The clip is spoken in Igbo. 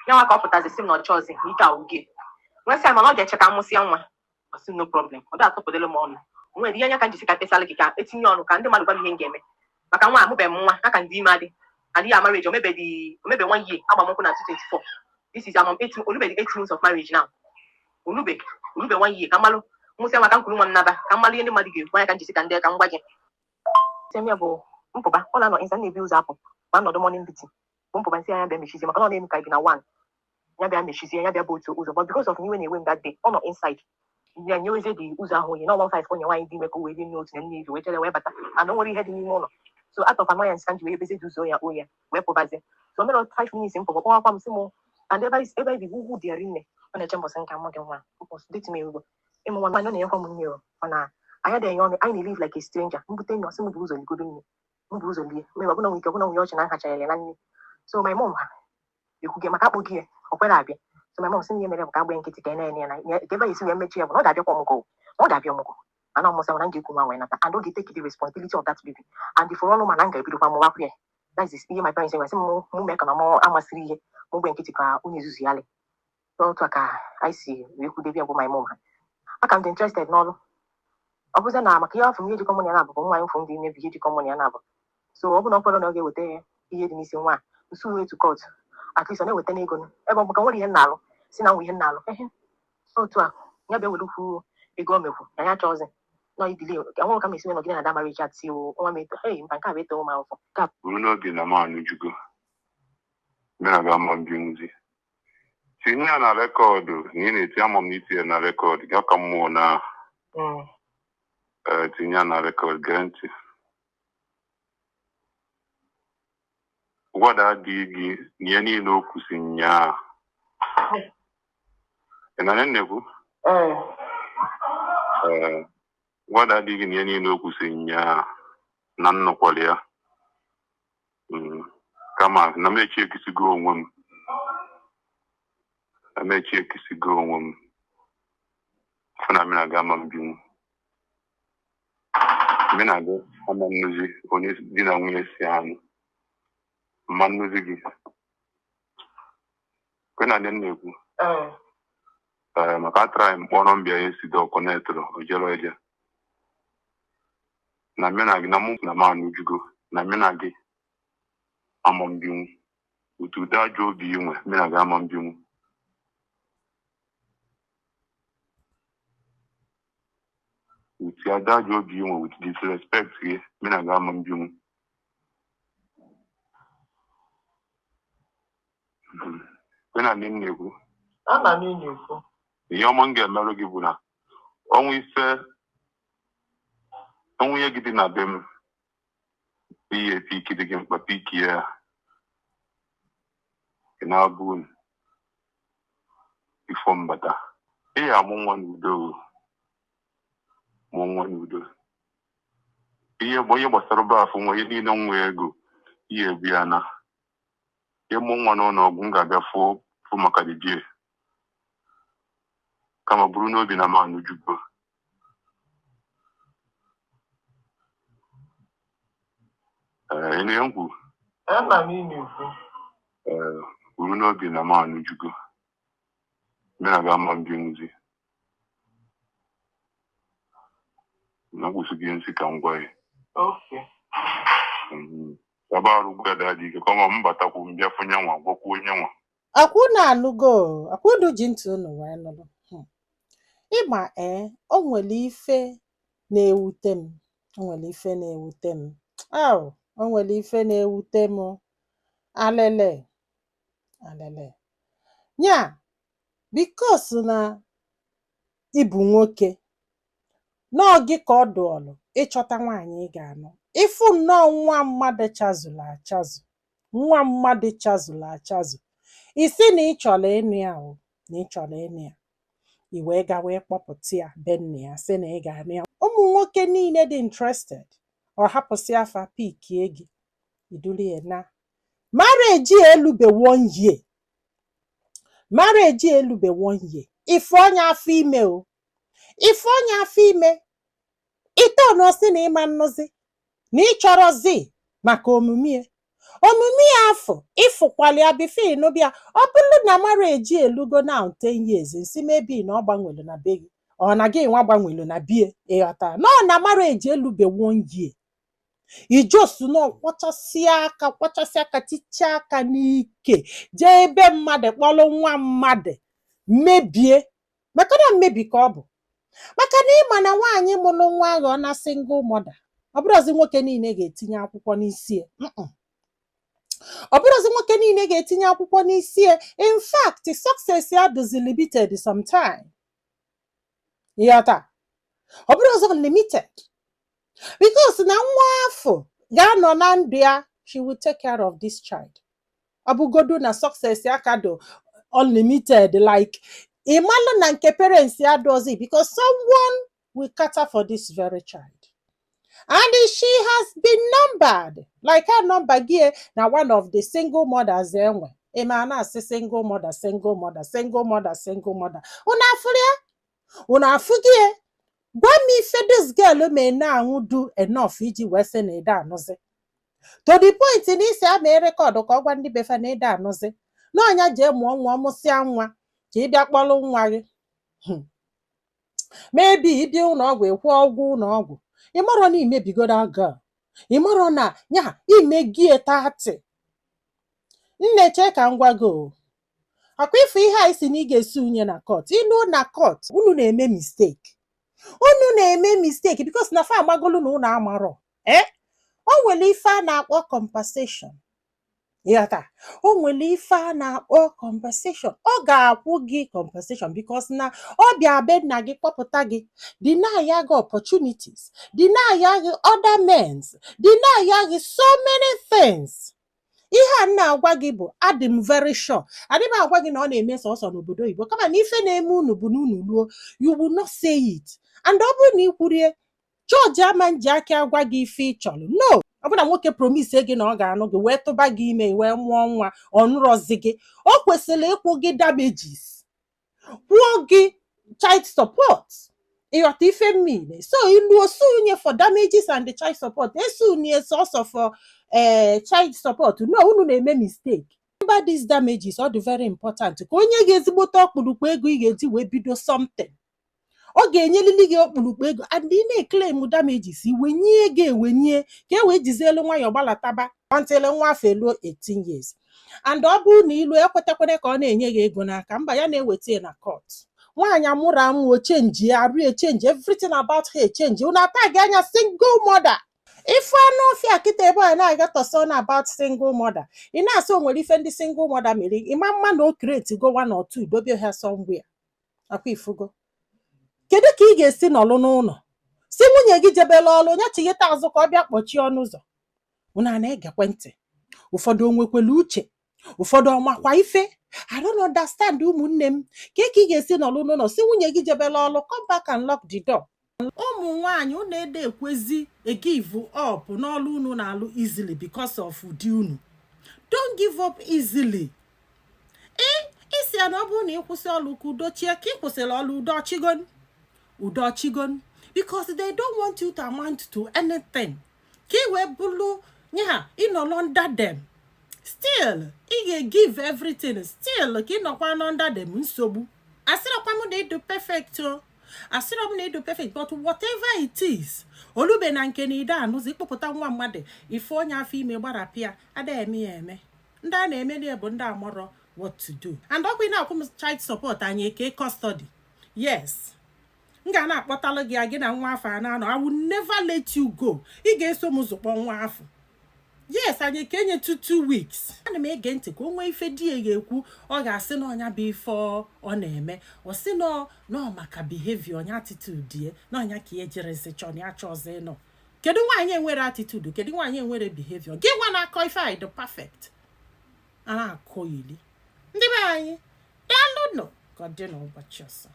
Ya nwa ka ọ pụtazi sị m na ọ chọọzi na ike agwụgo. Wee sị ya mana ọ ga-eche ka m mụsịa nwa. Ọ sị m no problem. Ọ dị atụpụdịrị m ọnụ. O nwere ihe anya ka m jisi ka mkpesalụ gị ka etinye ọnụ ka ndị mmadụ gwa m ihe m ga-eme. Maka nwa amụbeghị m nwa aka ndị ime adị. And ya marriage omebedi omebe one year agbamnkwụ na 2024. This is among 8 olubedi 8 months of marriage now. Olube olube one year ka mmalụ mụsịa nwa ka m kwuru nwa m naba ka mmalụ ihe ndị mmadụ ga-ekwu anya ka m jisi ka ndị ka m gwa gị. Sị m ya bụ mpụba ọ na-anọ inside na-ebi ụzọ apụ ma nọdụ morning duty bụ mpụba nsị ya bịa mechizie maka na ọ na-enu ka ibi na one ya bịa mechizie ya bịa bụ otu ụzọ, but because of na iwe na-ewe m that day ọ nọ inside ya nyewezie dị ụzọ ahụ onye na 15 onye nwaanyị dị ime ka o wee rie nne otu na nne izu wee chere wee bata and o nwere ihe dị n'ime ụlọ, so out of annoyance ka m ji wee bezie dị ụzọ ya oye wee pụbazie. So o mere 5 minutes m pụba kpọwakwa m sị m and ebe ebe ibi ugwu dị rinne ọ na-eche mbọsị nka mụ gị nwa mbọsị dịtị m erugo ịmụ nwa mana ọ na-enyekwa m nne o mana anyị adịghị enye ọnụ, anyị na-live like a stranger. Mbute nne ọsị m bụ ụzọ ligodo nne m bụ ụzọ lie mgbe ọbụna nwere ike ọbụna nwunye ọchị na nhachara ya na nne. So my mom ha ekwughị maka akpọghị ya ọ kwere abịa. So my mom sị na ihe mere bụ ka agba nkịtị ka ị na-enye ya na ka ebe ya esi wee mechie ya bụ na ọ ga-abịakwa ọmụgwọ, na ọ ga-abịa ọmụgwọ mana ọmụsị na m ga-ekwu nwa wee nata and ọ ga-etake the responsibility of that baby and for ọnụ ma na m ga-ebidokwa mụwakwu ya. That is ihe my parents nwere sị m mụ mee ka na mụ amasịrị ihe mụ gbe nkịtị ka onye izuzu ya le. So otu a ka anyị si wee kwudebe ya bụ my mom ha aka m dị interested n'ọrụ ọ bụzie na maka ihe afọ m ihe jikọ mụ na ya na-abụ bụ nwa mfụ ndị ime bụ ihe jikọ mụ na ya na-abụ. So ọ bụ na ọ kwere na ọ ga-eweta ihe dị n'isi nwa a nsu uwe to court, at least ọ na-eweta n'ego nụ. Ebe ọ bụ ka nwere ihe m na-alụ si na nwe ihe m na-alụ ehe. So otu a ya bịa were ukwu ego o mekwu na ya chọọzi nọ idile enwere ka m esi wee nọgide na da marriage at till nwa m eto. Hey, mba, nke a bụ eto m afọ nke a. Buru n'obi na m anụjugo mmiri aga ama mbinwuzi tinye ya na record na ị na-eti ama m na itinye na record gị ka mmụọ na ee, tinye ya na record. Gee ntị, gwada di gị na ihe niile o kwusi nyaa ị na na-ekwu. Ee. Ee, gwada di gị na ihe niile o kwusi nyaa na nnọkwara ya. Kama na m echi ekisigo onwe m, na m echi ekisigo onwe m fụ na mmiri aga ama mbinwu mmiri aga ama nnuzi onye di na nwunye si anụ mma nnuzi gị kwe na ndị m na-ekwu. Ee. Ee, maka atara m kpọrọ mbịa ya esi dọkọ netụrụ ojero eje na mmiri na gị na mụ na m anụjugo na mmiri na gị ama mbinwu otu ụdị ajọ obi inwe mmiri na gị ama mbinwu. With your dad obi inwe with disrespect gị mmiri na gị ama mbinwu. Kwe na ndị m na-ekwu. Ana m ị na-ekwu. Ihe ọma m ga-emerụ gị bụ na ọnwa ise nwunye gị dị na be m ihe piki dị gị mkpa piki ya ị na-abụ unu ifo mbata ị ya amụ nwa n'udo o. Mụọ nwa n'udo ihe bụ ihe gbasara bafụ nwa ihe niile nwa ego ihe ebu ya na ịmụ nwa n'ụlọ ọgwụ m ga-abịa fụ fụ maka didie kama bụrụ n'obi na m anụjugo. Ee, ịnụ ihe m kwuru? Ana m ị na-ekwu. Ee, bụrụ n'obi na m anụjugo mmiri aga ama mbinwuzi na kwụsịghị nsị ka m gwa ya. Okay. Yaba arụ gwada dị ike ka ọ ma m batakwu m bịa fụ nyanwa gwakwuo nyanwa. Akwa unu anụgo o, akwa unu ji ntị unu wee nụrụ. Ịma ee, o nwere ife na-ewute m, o nwere ife na-ewute m. Aw, o nwere ife na-ewute m. Alele, alele. Nya, because na ị bụ nwoke, nọọ gị ka ọ dụọlụ ịchọta nwaanyị ị ga-anụ. Ịfụ nnọọ nwa mmadụ chazụlụ achazụ, nwa mmadụ chazụlụ achazụ. Ị sị na ị chọrọ ịnụ ya o, na ị chọrọ ịnụ ya. I wee ga wee kpọpụta ya be nna ya sị na ị ga-anụ ya. Ụmụ nwoke niile dị interested, ọ hapụsị afa pikie gị, i duru ya na. Marriage a elube 1 year. Marriage a elube 1 year. Ife onye afọ ime o. Ife onye afọ ime. Ite ọnụ sị na ịma nnụzi, na ị chọrọzi maka omume ya. Omume ya afọ ịfụkwala ya before ịnụbịa. Ọ bụrụ na marriage elugo now 10 years, nsi maybe na ọ gbanwere na be gị, ọ na gị nwa gbanwere na bie. Ịghọta nọ na marriage elube one year, ijos nọ kwachasịa aka, kwachasịa aka, tichaa aka n'ike, jee ebe mmadụ kpọrọ nwa mmadụ mebie, maka na mmebi ka ọ bụ, maka na ịma na nwaanyị mụrụ nwa aghọ na single mother, ọ bụrụzi nwoke niile ga-etinye akwụkwọ n'isi ya. Ọ bụrụzi nwoke niile ga-etinye akwụkwọ n'isi ya. In fact, success ya dịzi limited sometime. Ịghọta? Ọ bụrụzi unlimited, because na nwa afọ ga-anọ na ndụ ya, she will take care of this child. Ọ bụgodu na success ya ka dị unlimited, like ịmalụ na nke parents ya dozi, because someone will cater for this very child, and she has been numbered like her number gị na one of the single mothers enwe. Ịma na-asị single mother, single mother, single mother, single mother. Unu afụrụ ya? Unu afụghị ya? Gwa m ife this girl may na-anwụ do enough iji wee sị na ịda anụzi, to the point na isi ama record ka ọ gwa ndị befa na ịda anụzi, na ọnya jee mụọ nwa, mụsịa nwa, ka ị bịa kpọrọ nwa gị. Maybe ịbịa ụlọ ọgwụ, ịkwụọ ụgwọ ụlọ ọgwụ. Ị marọ na imebigodo girl, ị marọ na ya imegie 30. Nne, chee ka m gwa gị o. Akwa ife ihe a isi na ị ga-esi unye na court, ilu na court, unu na-eme mistake, unu na-eme mistake, because na fa agbagolu na unu amarọ. O nwere ife a na-akpọ compensation. Ịghọta? O nwere ife a na-akpọ compensation. Ọ ga-akwụ gị compensation, because na ọ bịa be nna gị kpọpụta gị, deny ya gị opportunities, deny ya gị other mens, deny ya gị so many things. Ihe a m na-agwa gị bụ, adị m very sure, adị m agwa gị na ọ na-eme sọsọ n'obodo oyibo, kama na ife na-eme unu bụ na unu luo, you will not say it. And ọ bụrụ na ị kwurie, jọji ama nji aka agwa gị ife ị chọrọ. No, ọ bụrụ na nwoke promise gị na ọ ga-anụ gị, wee tụba gị ime, wee mụọ nwa, ọ nụrọzi gị, o kwesịrị ịkwụ gị damages, kwụọ gị child support. Ịghọta ife mmiri? So ilu osunye for damages and the child support, esunye sọsọ for child support. No, unu na-eme mistake. Remember these damages, ọ dị very important ka onye ga-ezigbote ọkpụrụkpụ ego ị ga-eji wee bido something. Ọ ga-enyelili gị ọkpụrụkpụ ego, and ị na-eclaim damages, iwenye ego, ewenye ka e wee jizielu nwayọọ gbalataba until nwa afọ eluo 18 years. And ọ bụrụ na ilu ekwetakwana ka ọ na-enye gị ego n'aka, mba, ya na-eweta ya na court. Nwaanyị amụrụ amụ, o change arụ, echange everything about her, echange. Unu ata gị anya single mother, ife anụ ọfịa kịta ebe a na-agatọsọ na about single mother. Ị na-asị o nwere ife ndị single mother mere. Ịma mma na o create go one or two, dobe ha somewhere. Akwa ifugo, kedu ka ị ga-esi nọlụ n'ụlọ si nwunye gị jebela ọlụ, onye chigheta azụ ka ọ bịa kpọchie ọnụ ụzọ? Unu a na-egekwe ntị? Ụfọdụ onwekwele uche, ụfọdụ ọmakwa ife. I don't understand. Ụmụnne m, ka ị ga-esi nọlụ n'ụlọ si nwunye gị jebela ọlụ, come back and lock the door? Ụmụ nwaanyị, unu ede ekwezi egive up n'ọlụ unu na-alụ easily because of di unu. Don't give up easily. Isi ya na ọ bụrụ na ị kwụsị ọlụ ka udo chie, ka ị kwụsịrị ọlụ, udo ọchịgon, udo ọchịgon, because they don't want you to amount to anything, ka ị wee bụrụ nye ha ịnọrọ under them. Still ị ga-give everything, still ka ị nọkwa under them. Nsogbu asịrọkwa m na ịdụ perfect o, asịrọ m na ịdụ perfect, but whatever it is, olube na nke na ide anụzi ịkpọpụta nwa mmadụ, ife onye afọ ime gbarapịa, ada eme ya eme. Ndị a na-emeli ya bụ ndị amụrọ what to do. And ọkwa ị na-akwụ m child support, anyị eke custody. Yes, m ga na-akpọtalụ gị ya, gị na nwa afọ a na-anọ. I will never let you go. Ị ga-eso m zụkpọ nwa afọ. Yes, anyị ka enye 2 weeks. Ana m ege ntị ka o nwee ife di ya ga-ekwu. Ọ ga-asị na ọnya bụ ife ọ na-eme, ọ sị nọ nọ maka behavior onye, attitude ya, na ọnya ka ihe jerezi chọ na ya chọzi ịnọ. Kedu nwaanyị enwere attitude? Kedu nwaanyị enwere behavior? Gị nwa na-akọ ife anyị dị perfect, a na-akọ ili. Ndị be anyị, daalụ nụ. Ka ọ dị n'ụbọchị ọzọ.